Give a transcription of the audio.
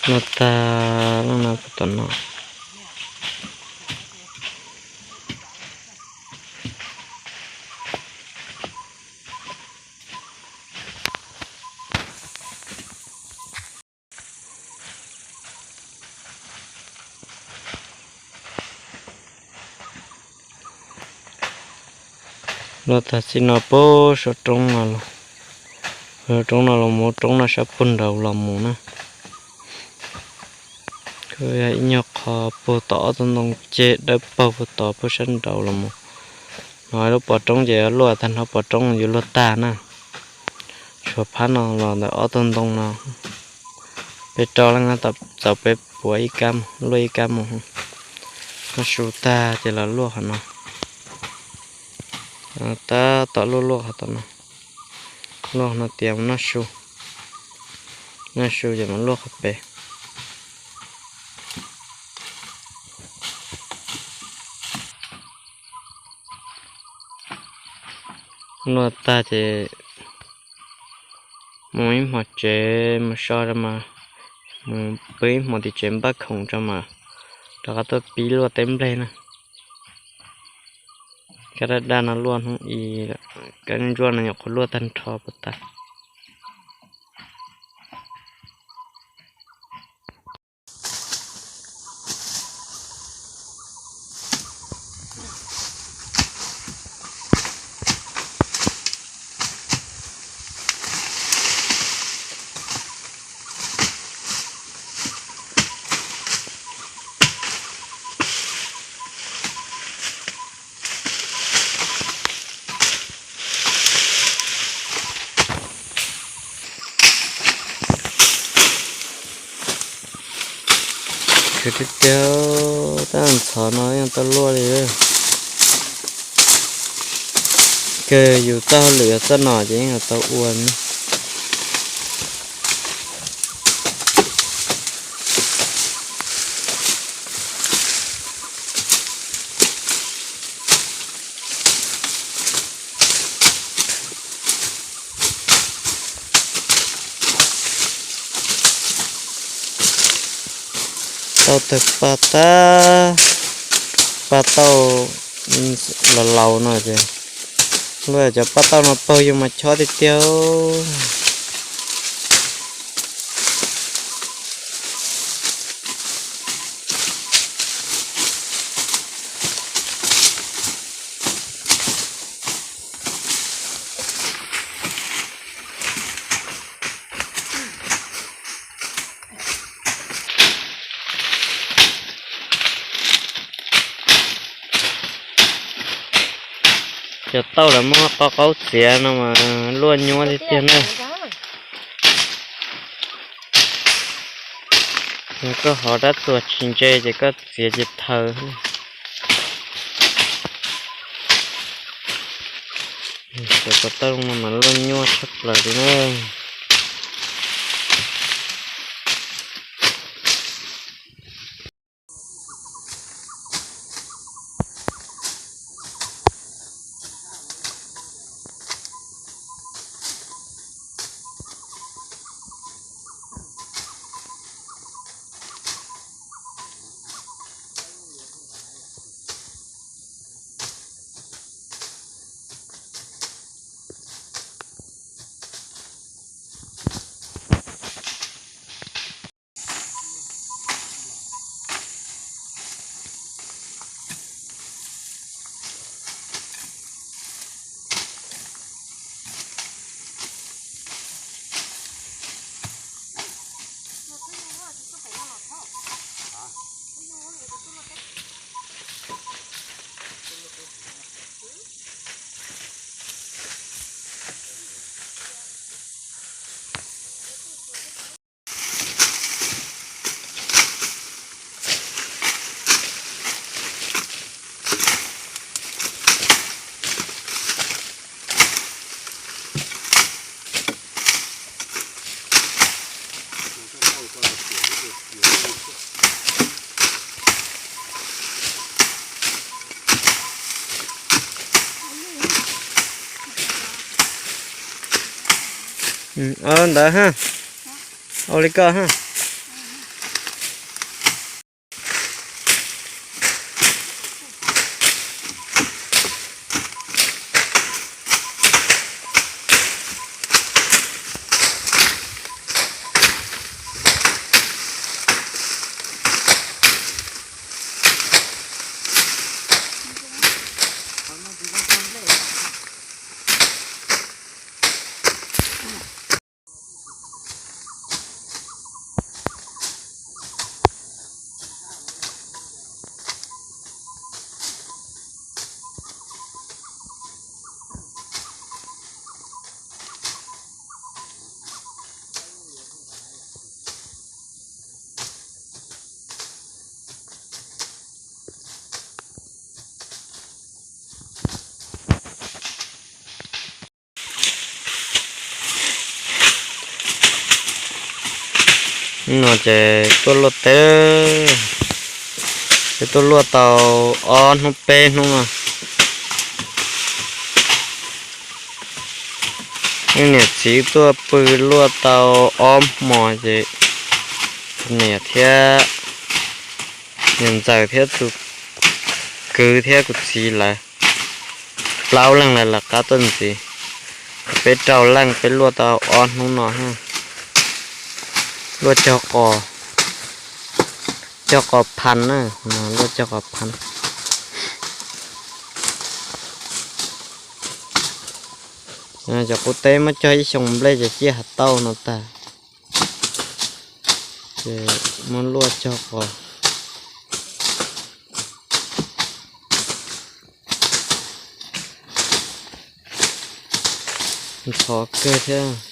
Luaj tag lawm no, tom no. Luaj tag txij no puag saum roob no los, roob no los mus roob no sab puag nraud los mus na. Yog ib nyuag qho puag tom ob tug ntoo ceg dawb paug puag tod puag sab nraud los mus. No lub pov roob ces luaj tag nrho, pov roob yuav luaj tag na. Tshuav phab no los ntawm ob tug ntoo no. Peb rau leej txaus peb puav ib kab, luaj ib kab mus. Noj su tag ces los luaj qhov no. Tab tom luaj luaj qhov tom no. Luaj qhov no tias mus noj su. Noj su ces mus luaj qhov pem. Luaj tag ces mus ib hmos tsev mus so rau mas, mus pw ib hmos tim tsev npaj khoom rau mas rov qab tuaj pib luaj teb nplej na. Kab daj daj no luaj hnub i, kab ntsuab no nyuam qhuav luaj tag nrho puas tas. Khwv tiag tiag, tab ntxhov no yeej tau luaj li. Kawg yus txoj hauj lwm yog txoj no ces yeej tau ua ne. Tau tawg paj tab, paj tauj laus laus no ces, luaj cov paj tauj no paug yus mas chob tiag tiag. Cov tauj lawv muab qo qaub txiav no mas luaj nyuab tiag tiag na. Yog koj hov rab txuas tsis ntse ces koj txiav ces thaws. Cov ko taw no mas luaj nyuaj tshaj plaws li na. Ntawd ha, ua li koj ha. Hnub no ces tuaj luaj teb, ces tuaj luaj tau ob hnub peb hnub no. Niam txiv tuaj pw luaj tau ob hmos ces niam thiab niam ntxawm thiab tus kwv thiab kuv txiv lawv plaub leeg lawv lawv qab tuaj ntxiv. Peb rau leej peb luaj tau ob hnub no. Luaj cog qos, cog qos phan na, luaj cog qos phan. Cov qub teb muab cog ib xyoo nplej ces ciaj has tauj no tag, ces muab luaj cog qos. Ntxhov kawg thiab.